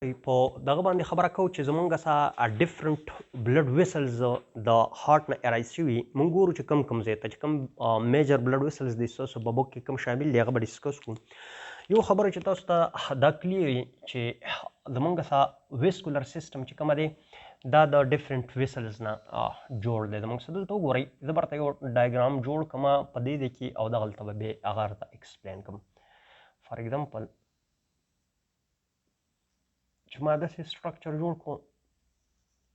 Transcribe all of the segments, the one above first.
په دغه باندې خبره کوو چې زمونږ سه ډیفرنٹ بلډ ویسلز د هارت نه ارایز شوي. مونږ ګورو چې کم کم ځای ته چې کم میجر بلډ ویسلز دي، ستاسو په بوک کې کم شامل دي، هغه به ډسکس کوو. یو خبره چې تاسو ته دا کلیر وي چې زمونږ سه ویسکولر سیستم چې کومه دی، دا د ډیفرنٹ ویسلز نه جوړ دی. زمونږ سره دلته وګورئ، زه به درته یو ډایګرام جوړ کړم په دې ځای کې او دغلته به بیا هغه درته اکسپلین کړم. فار ایگزامپل، چې ما داسې سټرکچر جوړ کړو،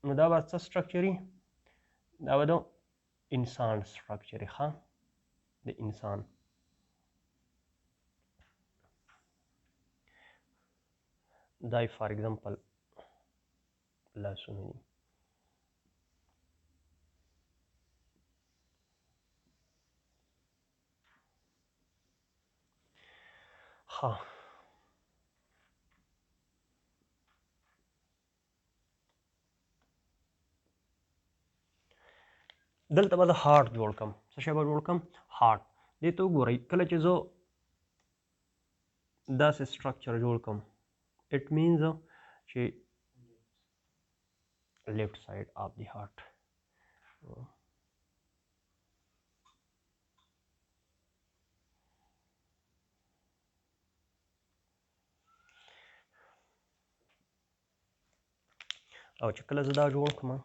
نو دا به څه سټرکچر وي؟ دا به د انسان سټرکچر وي. ښه، د انسان دا فار ایگزامپل لاسونه دي. ښه، دلته به زه هارت جوړ کړم. څه شی به جوړ کړم؟ هارت. دې ته وګورئ، کله چې زه داسې سټرکچر جوړ کړم، اټ مینز چې لیفټ سایډ اف دی هارت. او چې کله زه دا جوړ کړم،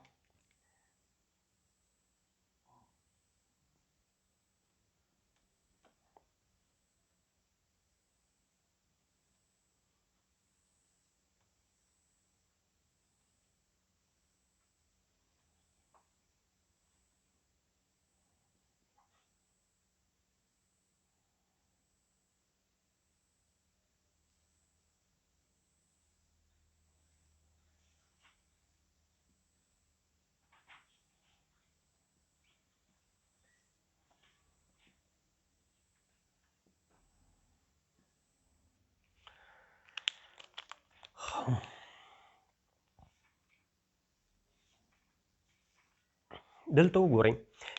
دلته وګورئ،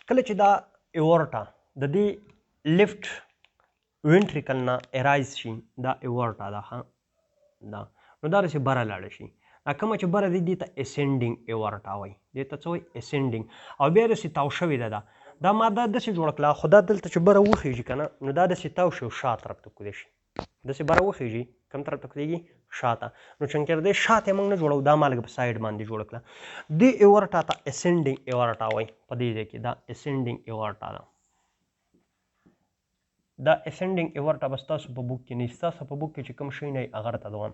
کله چې دا ایورټا د دې لیفټ وینټریکل نه ارایز شي، دا ایورټا ده. ښه، دا نو دا داسې بره لاړه شي. دا کومه چې بره دی، دې ته اسینډینګ ایورټا وایي. دې ته څه وایي؟ اسینډینګ. او بیا داسې تاو شوې ده. دا ما دا داسې جوړه کړه، خو دا دلته چې بره وخیژي که نه، نو دا داسې تاو شي او شا طرف ته کوزه شي. داسې بره وخیژي، کوم طرف ته کوزیږي؟ شاته. نو چونکې دې شاته موږ نه جوړو، دا مالګه په سایډ باندې جوړه کړه. دې ایورټا ته اسینډینګ ایورټا وایي. په دې ځای کې دا اسینډینګ ایورټا ده. دا اسینډینګ ایورټا به ستاسو په بوک کې نه، ستاسو په بوک کې چې کوم شی نه، هغه راته دوام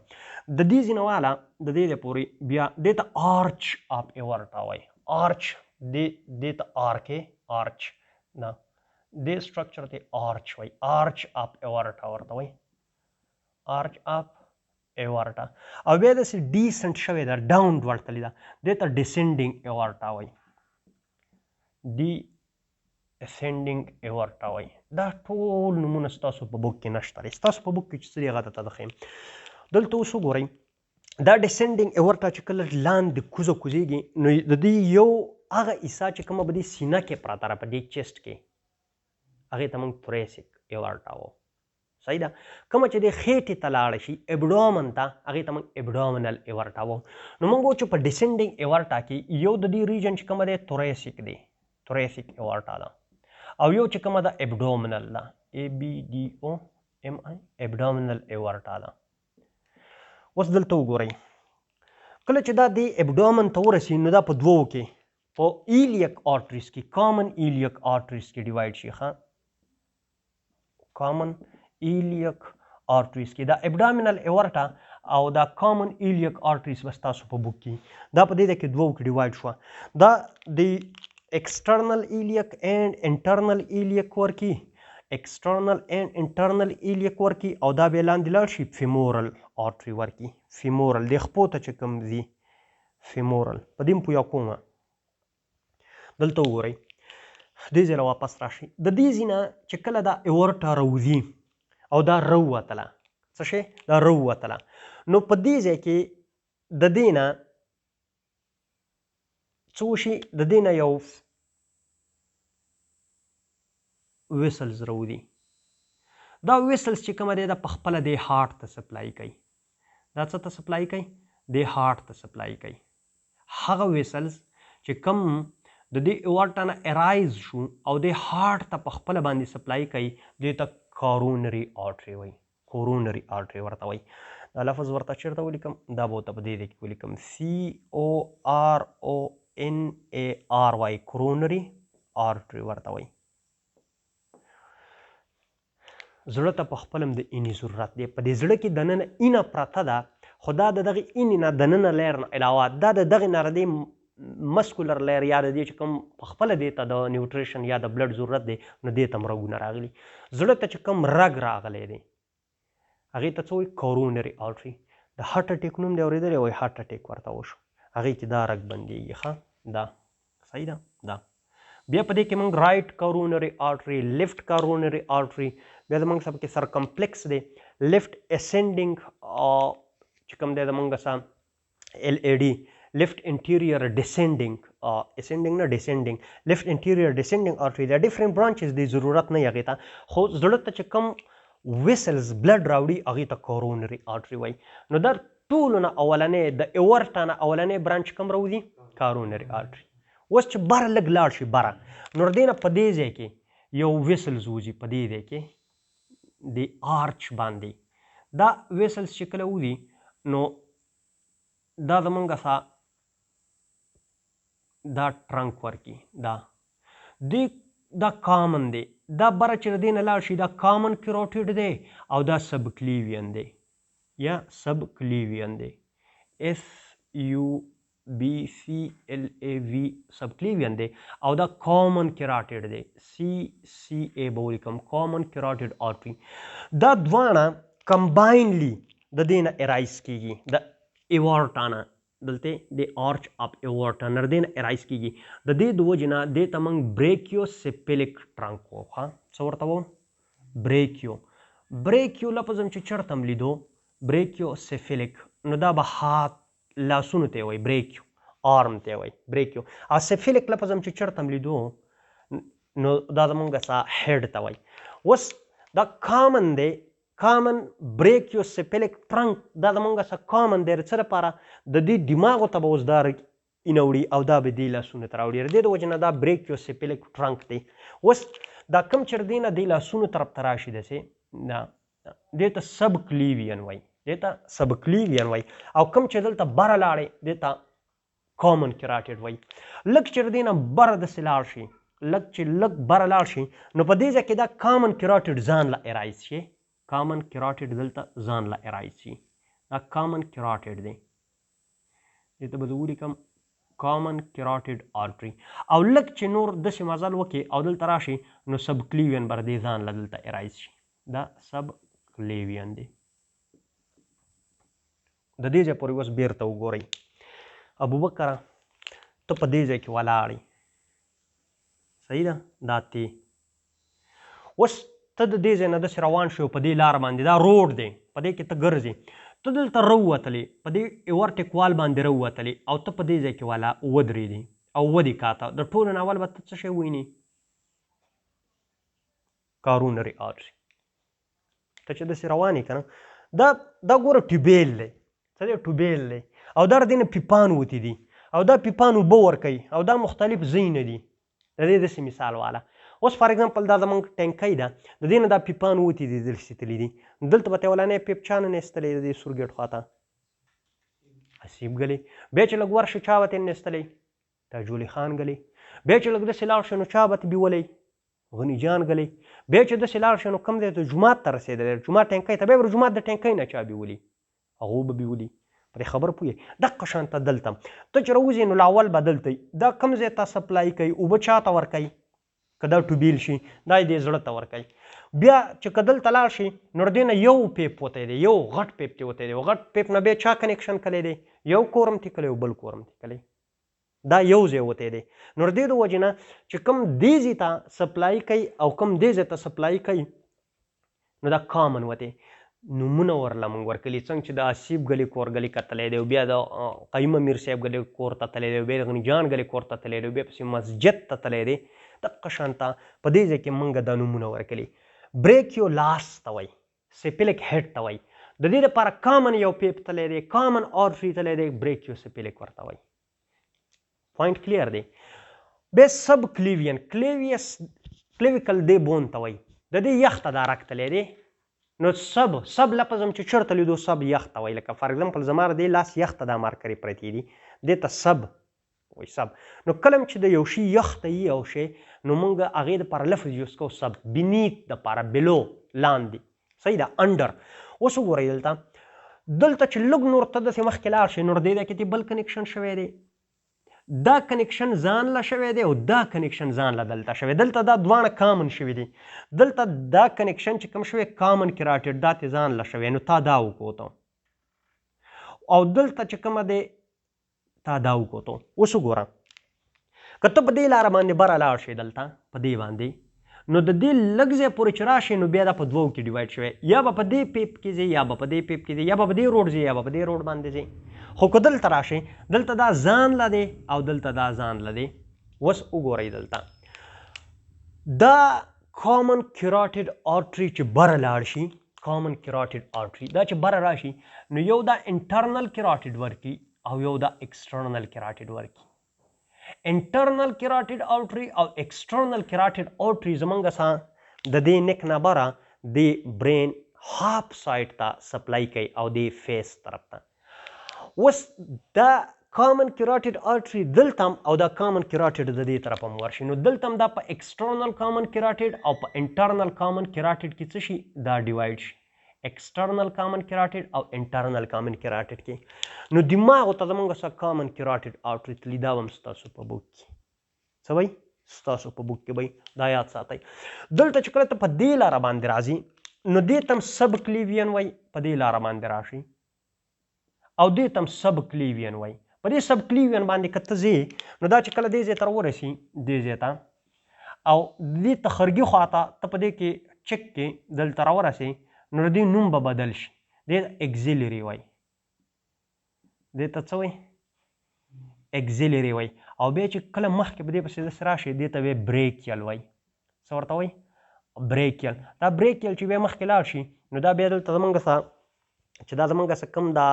د دې ځینې والا د دې دی پورې. بیا دې ته آرچ اف ایورټا وایي. آرچ دې ته آرکې آرچ نه، دې سټرکچر ته آرچ وایي. آرچ اف ایورټا ورته وایي، آرچ اف ایورټا. او بیا داسې ډیسنټ شوې ده، ډاون ورتلې ده، دې ته ډیسینډینګ ایورټا وایي. ډي اسینډینګ ایورټا وایي. دا ټول نمونه ستاسو په بوک کې نشته دی. ستاسو په بوک کې چې څه دی، هغه درته ښیم. دلته اوس وګورئ، دا ډیسینډینګ ایورټا چې کله لاندې کوزه کوزیږي، نو د دې یو هغه حصه چې کومه په دې سینه کې پرته ده، په دې چیسټ کې، هغې ته موږ توراسیک ایورټا وو. صحیح ده؟ کومه چې د خېټې ته لاړه شي، ابډومن ته، هغې ته موږ ابډومنل ایورټا وو. نو موږ چې په ډیسینډینګ ایورټا کې یو د دې ریجن چې کومه دی، توراسیک دی، توراسیک ایورټا ده، او یو چې کومه ده، ابډومنل ده، ای بی ډي او ایم آی، ابډومنل ایورټا ده. اوس دلته وګورئ، کله چې دا د ابډومن ته ورسي، نو دا په دوو کې، په ایلیک آرټریز کې، کامن ایلیک آرټریز کې ډیوایډ شي. ښه، کامن ایلیک آرټریز کې دا ابډامینل ایورټا او دا کامن ایلیک آرټریز به ستاسو په بوک کې. دا په دې کې دوو کې ډیوایډ شوه. دا د ایکسټرنل ایلیک اینډ انټرنل ایلیک ورکی، ایکسټرنل اینډ انټرنل ایلیک ورکی، او دا به لاندې لاړ شي، فیمورل آرټری ورکی. فیمورل د خپو ته چې کوم ځي، فیمورل. په دې پوهه کومه. دلته وګورئ، دې ځای له واپس راشي. د دې ځای نه چې کله دا ایورټا راوځي او دا راووتله، څه شی دا راووتله، نو په دې ځای کې د دې نه څه وشي؟ د دې نه یو ویسلز راوځي. دا ویسلز چې کومه دی، دا په خپله دی هارت ته سپلای کوي. دا څه ته سپلای کوي؟ دی هارټ ته سپلای کوي. هغه ویسلز چې کوم د دې ایورټا نه ارایز شو او د هارټ ته په خپل باندې سپلای کوي، دې ته کارونري آرټري وایي، کورونري آرټري ورته وایي. دا لفظ ورته چېرته ولیکم؟ دا به ورته په دې ځای کې ولیکم، سی او آر او ان ای آر وای، کورونري آرټري ورته وایي. زړه ته په خپل هم د اینې ضرورت دی. په دې زړه کې دننه اینه پرته ده، خو دا د دغې اینې نه دننه لیر نه علاوه دا د دغې نه د مسکولر لیر یا د دې چې کوم په خپله دې ته د نیوټریشن یا د بلډ ضرورت دی، نو دې ته هم رګونه راغلي. زړه ته چې کوم رګ راغلی دی هغې ته څه وایي؟ کورونري آرټري. د هارټ اټیک نوم دی اورېدلی؟ وایي هارټ اټیک ورته وشو، هغې کې دا رګ بندېږي. ښه، دا صحیح ده. دا بیا په دې کې موږ رایټ کورونري آرټري، لیفټ کورونري آرټري، بیا زموږ سره پکې سرکمپلیکس دی، لیفټ اسینډینګ چې کوم دی زموږ سره ال ای ډي، لیفټ انټیریئر ډیسینډینګ، اسینډینګ نه ډیسینډینګ، لیفټ انټیریئر ډیسینډینګ آرټري. دا ډیفرنٹ برانچز دی، ضرورت نه هغې ته، خو زړه ته چې کوم ویسلز بلډ راوړي هغې ته کورونري آرټري وایي. نو دا ټولو نه اولنی د ایورټا نه اولنی برانچ کوم راوځي؟ کارونري آرټري. اوس چې بره لږ لاړ شي بره، نو دې نه په دې ځای کې یو ویسلز وځي، په دې ځای کې د آرچ باندې دا ویسلز چې کله وځي، نو دا زمونږ سره دا ټرنک ورکي. دا دی دا کامن دی، دا بره چې د دې نه لاړ شي دا کامن کیروټیډ دی او دا سبکلیوین دی یا سبکلیوین دی، اس یو بی سی ال ای وی سبکلیوین دی، او دا کامن کیراټیډ دی، سی سی ای به ولیکم، کامن کیراټیډ آرټري. دا دواړه کمباینلی د دې نه ارایز کیږي، د ایورټا نه، دلته د آرچ اپ ایورټا نه دې نه ارایز کیږي. د دې د وجې نه دې ته موږ بریکیوسیپلیک ټرانک وو. ښه، څه ورته وو؟ بریکیو. بریکیو لفظ هم چې چېرته هم لیدو، بریکیوسیفلیک، نو دا به هات لاسونو ته وایي، بریکیو آرم ته وایي بریکیو. او سیفلیک لفظ هم چې چېرته هم لیدو، نو دا زمونږ څه هډ ته وایي. اوس دا کامن دی، کامن بریکیوسیفلیک ټرنک، دا زمونږ څه کامن دی. د څه لپاره؟ د دې دماغو ته به اوس دا رګ اینه وړي او دا به دې لاسونو ته راوړي. د دې د وجې نه دا بریکیوسیفلیک ټرنک دی. اوس دا کوم چې د دې نه دې لاسونو طرف ته راشي داسې، دا دې ته سبکلیوین وایي، دې ته سبکلیوین وایي. او کوم چې دلته بره لاړې دې ته کامن کیراټیډ وایي. لږ چې د دې نه بره داسې لاړ شي، لږ چې لږ بره لاړ شي، نو په دې ځای کې دا کامن کیراټیډ ځان له ارایز شي، کامن کیراټیډ دلته ځان له ارایز شي. دا کامن کیراټیډ دی، دې ته به زه ولیکم کامن کیراټیډ آرټري. او لږ چې نور داسې مزل وکړي او دلته راشي، نو سبکلیوین بر دې ځان له دلته ارایز شي. دا سبکلیوین دی. د دې ځای پورې اوس بیرته وګورئ. ابوبکره ته په دې ځای کې ولاړ یې، صحیح ده؟ دا تی اوس ته د دې ځای نه داسې روان شوې په دې لار باندې، دا روډ دی، په دې کې ته ګرځې، ته دلته راووتلې، په دې ایورټیک وال باندې راووتلې او ته په دې ځای کې والا ودرېدې او ودې کاته. د ټولو نه اول به ته څه شی وینې؟ کارونري آرټري. ته چې داسې روان یې که نه، دا ګوره ټیوبیل دی، څه دی؟ ټیوبیل دی، او دا د دې نه پیپان وتي دي، او دا پیپان اوبه ورکوي، او دا مختلف ځایونه دي. د دې داسې مثال واله. اوس فار اگزامپل دا زمونږ ټینکۍ ده، د دې نه دا پیپان وتي دي، دلته تللي دي. دلته به ته اولنی پیپ چا نه نستلی د دې سور ګېټ خواته؟ حسیب ګلې. بیا چې لږ ورشې چا به ترې نستلی؟ تاجولي خان ګلې. بیا چې لږ داسې لاړ شې نو چا به ترې بیولی؟ غني جان ګلې. بیا چې داسې لاړ شې نو کوم ځای ته جومات ته رسېدلی، جومات ټینکۍ ته، بیا به جومات د ټینکۍ نه چا بیولي؟ هغو به بیولي. په دې خبره پوه یې؟ دقه شان ته دلته ته چې راوځې نو لاول به دلته یې. دا کوم ځای ته سپلای کوي؟ اوبه چا ته ورکوي؟ که دا ټوبیل شي دا یې دې زړه ته ورکوي. بیا چې که دلته لاړ شي نو دې نه یو پیپ وتی دی، یو غټ پیپ ترې وتی دی، غټ پیپ نه بیا چا کنیکشن کړی دی؟ یو کور هم ترې کړی او بل کور هم ترې کړی، دا یو ځای وتی دی. نو د دې د وجې نه چې کوم دې ځای ته سپلای کوي او کوم دې ځای ته سپلای کوي نو دا کامن وتی. نومونه ورله موږ ورکړي، څنګه چې د آصف ګلې کور ګلې کتلی دی، او بیا د قیوم امیر صاحب ګلې کور ته تللی دی، او بیا د غني جان ګلې کور ته تللی دی، او بیا پسې مسجد ته تللی دی. دقه شان ته په دې ځای کې موږ دا نومونه ورکړي. بریکیو لاس ته وایي، سیپلیک هډ ته وایي. د دې لپاره کامن یو پیپ تللی دی، کامن آرټری تللی دی، بریکیوسپیلیک ورته وایي. پوینټ کلیر دی. بیا سب کلیوین، کلیویس کلیویکل دی بون ته وایي، د دې یخ ته دا رګ تللی دی. نو سب سب لفظ هم چې چېرته لیدو سب یخ ته وایي، لکه فار اګزامپل زما د دې لاس یخ ته دا مارکرې پرتې دي، دې ته سب وایي سب. نو کله هم چې د یو شي یخ ته یي یو شی، نو مونږ هغې دپاره لفظ یوز کوو سب، بنیت دپاره، بلو لاندې، صحیح ده، انډر. اوس وګورئ دلته، دلته چې لږ نور ته داسې مخکې لاړ شې، نور دې ځای کې بل کنیکشن شوی دی، دا کنیکشن ځان له شوی دی او دا کنیکشن ځان له دلته شوی، دلته دا دواړه کامن شوي دي. دلته دا کنیکشن چې کوم شوی کامن کراټډ، دا ته ځان له شوی، نو تا دا وکوتو، او دلته چې کومه دی تا دا وکوتو. اوس وګوره که ته په دې لاره باندې بره لاړ شې، دلته په دې باندې، نو د دې لږ ځای پورې چې راشې، نو بیا دا په دوو کې ډیوایډ شوی، یا به په دې پیپ کې ځې، یا به په دې پیپ کې ځې، یا به په دې روډ ځې، یا به په دې روډ باندې ځې. خو که دلته راشې، دلته دا ځان له دی او دلته دا ځان له دی. اوس وګورئ دلته دا کامن کیراټډ آرټری چې بره لاړ شي، کامن کیراټډ آرټری دا چې بره راشي، نو یو دا انټرنل کیراټډ ورکي او یو دا ایکسټرنل کیراټډ ورکي. انټرنل کیراټډ آرټری او ایکسټرنل کیراټډ آرټری زمونږ سره د دې نک نه بره د برین هاف سایډ ته سپلای کوي او د فیس طرف ته. اوس دا کامن کیراټډ آرټری دلته هم او دا کامن کیراټډ د دې طرف هم ورشي، نو دلته هم دا په ایکسټرنل کامن کیراټډ او په انټرنل کامن کیراټډ کې څه شي، دا ډیوایډ شي، ایکسټرنل کامن کیراټډ او انټرنل کامن کیراټډ کې. نو دماغ ته زمونږ سره کامن کیراټډ آرټری تللی، دا هم ستاسو په بوک کې څه وایي، ستاسو په بوک کې به دا یاد ساتئ. دلته چې کله ته په دې لاره باندې راځي، نو دې ته هم سب کلیوین وایي، په دې لاره باندې راشي، او دې ته هم سب کلیوین وایي. په دې سب کلیوین باندې که ته ځې، نو دا چې کله دې ځای ته ورسي، دې ځای ته او دې تخرګي خواته ته په دې کې چک کې دلته راورسې، نو د دې نوم به بدل شي، دې ته اکزیلري وایي. دې ته څه وایي؟ اکزیلري وایي. او بیا چې کله مخکې په دې پسې داسې راشي، دې ته بیا بریکیل وایي. څه ورته وایي؟ بریکیل. دا بریکیل چې بیا مخکې لاړ شي، نو دا بیا دلته زمونږ سره چې دا زمونږ څه کوم دا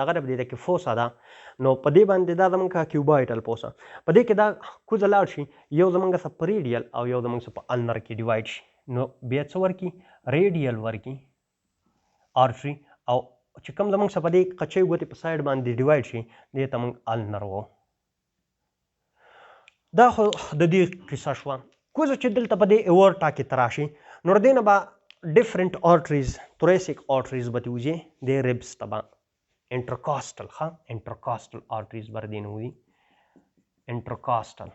دغه دی په دې کې فوسه ده، نو په دې باندې دا زمونږ کیوبایټل فوسه، په دې کې دا کوزه لاړ شي، یو زمونږ څه په ریډیل او یو زمونږ څه په النر کې ډیوایډ شي، نو بیا څه ورکي؟ ریډیل ورکي آرټري، او چې کوم زمونږ څه په دې قچۍ ګوتې په سایډ باندې ډیوایډ شي، دې ته مونږ النر وو. دا خو د دې قصه شوه. کوزه چې دلته په دې ایورټا کې ته راشي، نو دې نه به ډیفرنټ آرټریز، توراسیک آرټریز به ترې وځي، دې ریبس ته به انټرکاسټل، ښه انټرکاسټل آرټریز به دې نه وځي، انټرکاسټل،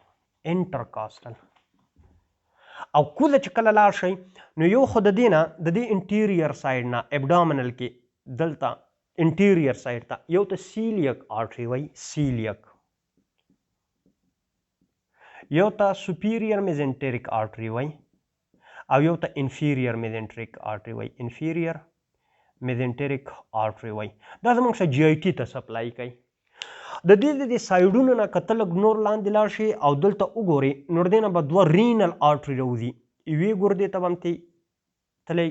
انټرکاسټل. او کوزه چې کله لاړ شئ، نو یو خو د دې نه، د دې انټیریئر سایډ نه ابډامنل کې دلته انټیریئر سایډ ته یو ته سیلیک آرټری وایي، سیلیک، یو ته سپیریئر میزنټریک آرټری وایي، او یو ته انفیریئر میزنټریک آرټری وایي، انفیریئر میزنټریک آرټری وایي. دا زموږ سره جی آی ټي ته سپلای کوي. د دې د دې سایډونو نه که ته لږ نور لاندې لاړ شې او دلته وګورې، نو دې نه به دوه رینل آرټری راوځي، یوې ګردې ته به هم ترې تللی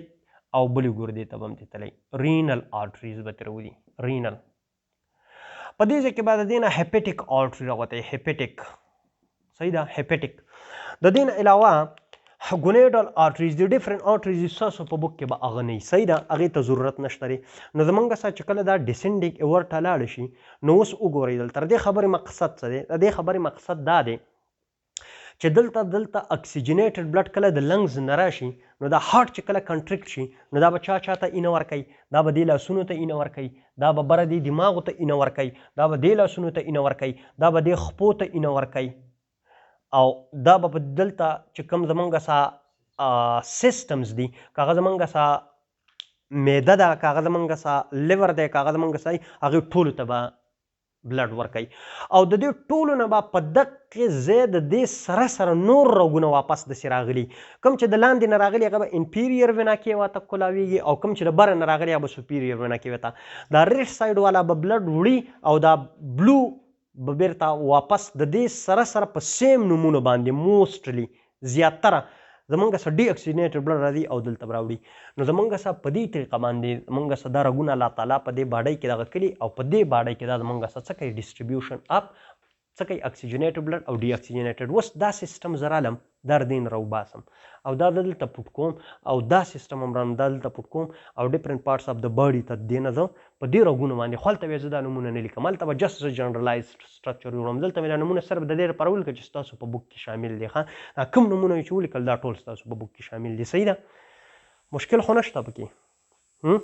او بلې ګردې ته به هم ترې تللی، رینل آرټریز به ترې راوځي، رینل. په دې ځای کې به د دې نه هیپیټیک آرټری راوتی، هیپیټیک، صحیح ده، هیپیټیک. د دې نه علاوه ګونیډل آرټریز دي، ډیفرنټ آرټریز دي، ستاسو په بوک کې به هغه نه وي، صحیح ده، هغې ته ضرورت نشته دی. نو زمونږ سره چې کله دا ډیسینډینګ ایورټا لاړه شي، نو اوس وګورئ دلته د دې خبرې مقصد څه دی؟ د دې خبرې مقصد دا دی چې دلته اکسیجنیټډ بلډ کله د لنګز نه راشي، نو دا هارټ چې کله کنټریکټ شي، نو دا به چا چا ته اینه ورکوي؟ دا به دې لاسونو ته اینه ورکوي، دا به بره دې دماغو ته اینه ورکوي، دا به دې لاسونو ته اینه ورکوي، دا به دې خپو ته اینه ورکوي، او دا به په دلته چې کوم زمونږ سره سیستمز دي، که هغه زمونږ سره معده ده، که هغه زمونږ سره لیور دی، که هغه زمونږ سره هغې ټولو ته به بلډ ورکوي. او د دې ټولو نه به په دقې ځای د دې سره سره نور رګونه واپس داسې راغلي، کوم چې د لاندې نه راغلي هغه به انفیریئر وینا کیوا ته کولاویږي، او کوم چې د بره نه راغلي هغه به سپیریئر وینا کیوا ته. دا ریډ سایډ والا به بلډ وړي او دا بلو به بیرته واپس د دې سره سره په سیم نومونو باندې موسټلی زیاتره زمونږ سره ډي اکسیجنیټډ بلډ راځي او دلته به راوړي. نو زمونږ سره په دې طریقه باندې زمونږ سره دا رګونه الله تعالی په دې باډۍ کې دغه کړي او په دې باډۍ کې دا زمونږ سره څه کوي؟ ډیسټریبیوشن اپ څه کوي؟ اکسیجنیټډ بلډ او ډي اکسیجنیټډ. اوس دا سیستم زه رالم دا دې نه راوباسم او دا دلته پټ کوم او دا سیستم هم رانم دا دلته پټ کوم او ډیفرنٹ پارټس اف د باډي ته دې نه زه په دې رګونو باندې، خو هلته بیا زه دا نمونه نه لیکم، هلته به جست زه جنرالایز سټرکچر جوړوم. دلته مې دا نمونه صرف د دې لپاره ولیکل چې ستاسو په بوک کې شامل دي. ښه، دا کوم نمونه چې ولیکل دا ټول ستاسو په بوک کې شامل دي. صحیح ده؟ مشکل خو نشته پکې.